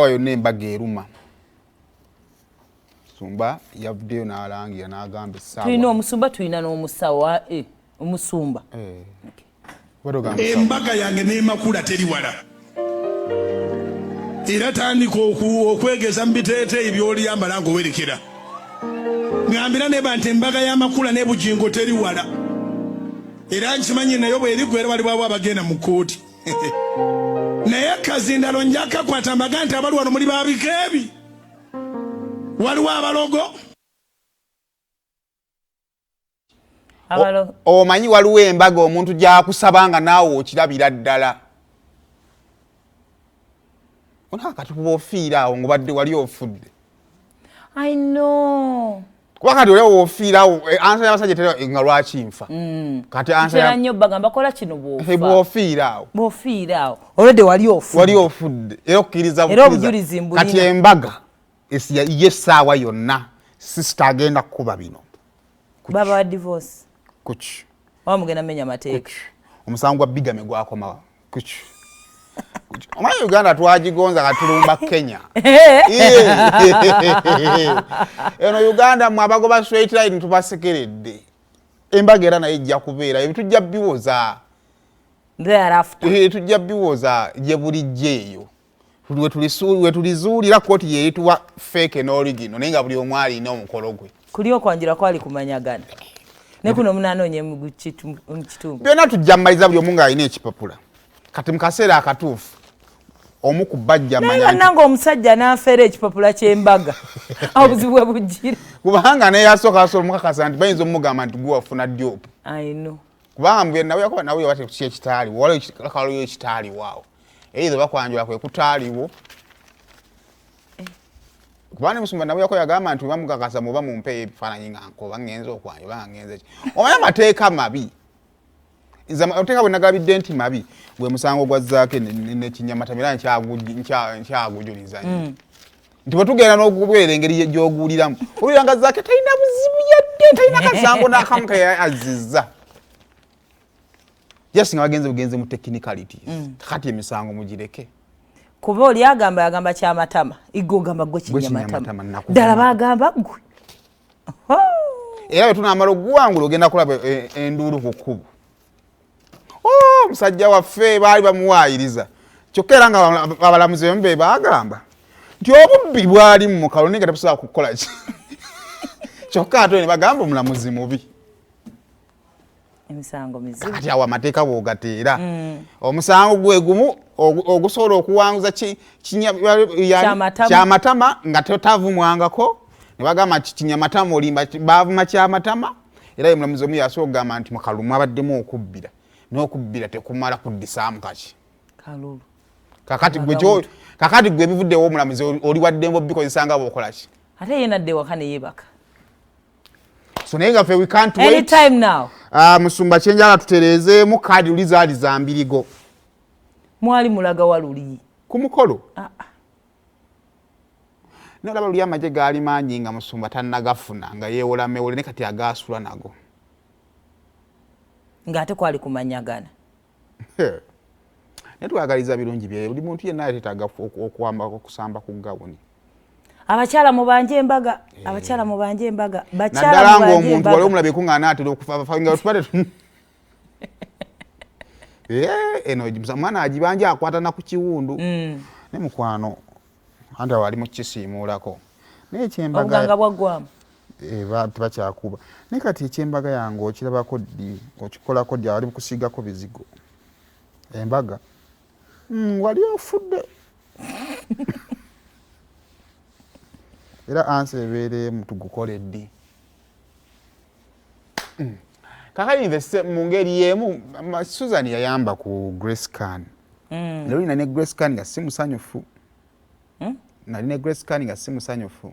Yonna embaga eruma. Musumba yavuddeyo n'alangira n'agamba essaawa. Tulina omusumba, tulina n'omusawo, omusumba. Embaga yange n'emakula teri wala, era tandika okwegeza mu biteeteeyi by'oliyambala ng'owerekera. Ngambira neba nti embaga y'amakula ne Bugingo teri wala, era nkimanyi nayo bw'erigwa era walibwawo abagenda mu kkooti. Naye kazindalo nja kakwata mbaga nti abali wano muli babika ebi, waliwo abalogo. Omanyi waliwo embaga omuntu gy'akusaba nga naawe okirabira ddala. Ona kati kuba ofiira awo ng'obadde wali ofudde. I know. Kuba kati oli ofiira awo, ansa y'abasajja tera nga lwaki nfa. Kati ansa ya nnyo bagamba kola kino bw'ofa. Bw'ofiira awo. Bw'ofiira awo. Already wali ofudde. Wali ofudde. Era okkiriza Era obujulizi mbulina. Kati embaga ye essaawa yonna sister agenda kukuba bino. Baba wa divorce. Kuki. Oba mugenda menya mateeka. Omusango gwa bigamy gwakomawa. Kuki. Omanyi Uganda twagigonza katulumba Kenya. Eno Uganda mwe abagoba straight line tubasekeredde. Embaga era naye ejja kubeera ebyo tujja biwoza. Thereafter. Tujja biwoza gye bulijjo eyo. We tulizuulira kkooti yeeyituwa fake n'original naye nga buli omu alina omukolo gwe. Kuli okwanjula kwali kumanyagana. Ne kuno munaanoonya mu kitundu. Byonna tujja mmaliza buli omu ng'alina ekipapula. Kati mu kaseera akatuufu omu ku bajja manya. Naye bannange omusajja n'afeera ekipapula ky'embaga. Obuzibu bwe bujjira. Kubanga naye yasooka asobola omukakasa nti bayinza omugamba nti gwe wafuna dyopu. I know. Kubanga mbe nawe yakoba nawe yabate ki ekitaaliwo, waliwo ekitaaliwo awo. Either bakwanjula kwe kutaaliwo. Kubanga ne musumba nawe yakoba yagamba nti bamukakasa muba mumpe ebifaananyi nga nkoba ngenze okwanjula nga ngenze ki. Omanyi amateeka mabi. Nze amateeka bwe nagabidde nti mabi gwe musango gwa Zaake ne Kinyamatama era nkyagujuliza nnyo. Nti bwe tugenda n'okubeera engeri gy'oguwuliramu, owulira nga Zaake talina buzibu yadde, talina kasango n'akamu ke azizza. Just nga bagenze bugenze mu technicalities. Kati emisango mugireke. Kuba oli agamba yagamba kyamatama, igwe ogamba gwe Kinyamatama. Ddala bagamba gwe. Era bwe tunaamala okuguwangula ogenda kulaba enduulu ku kkubo. Oh, omusajja waffe baali bamuwaayiriza. Kyokka era nga abalamuzi be be baagamba nti obubbi bwali mu mukalo naye nga tebusobola kukola ki. Kyokka ate ne bagamba omulamuzi mubi. Emisango mizibu. Kati awo amateeka bw'ogateera. Omusango gwe gumu ogusobola okuwanguza kyamatama nga totavumwangako. Ne bagamba nti kinyamatama olimba, baavuma kyamatama. Era ye mulamuzi omu yasobola okugamba nti mu kalulu mwabaddemu okubbira. N'okubbira tekumala kuddisaamu kaki. Kalulu. Kakati gwe kakati gwe ebivuddewo omulamuzi oli wa ddembe obikozesa nga bw'okola ki? Ate ye nadda ewaka ne yeebaka. So naye nga ffe we can't wait. Anytime now. Musumba kyenjala tutereezeemu kaadi luli zaali za mbirigo. Mwali mulaga wa luli? Ku mukolo. Nolaba luli amagye gaali mangi nga musumba tannagafuna nga yeewola mewole ne kati agaasula nago. Ng'ate kwali kumanyagana. Naye twagaliza birungi bye buli muntu yenna yeetaaga okusamba ku gawuni. Abakyala mubanje embaga, abakyala mubanje embaga, bakyala naddala mubanje ng'omuntu embaga. wali omulabye ku ng'anaatera okufa, afa nga tuba tetu- Eno omwana agibanja akwata na ku kiwundu. Ne mukwano, anti awo ali mu kukisiimuulako. Naye ekyembaga Obuganga bwaggwamu. Tebakyakuba. Naye kati ekyembaga yange okirabako ddi? Okikolako ddi? Ali kusiigako bizigo. Embaga. Wali ofudde. Era ansa ebeera emu tugukole ddi? Kakati nze mu ngeri y'emu, Susan yayamba ku Grace Khan. Nali ne Grace Khan nga si musanyufu. Nali ne Grace Khan nga si musanyufu.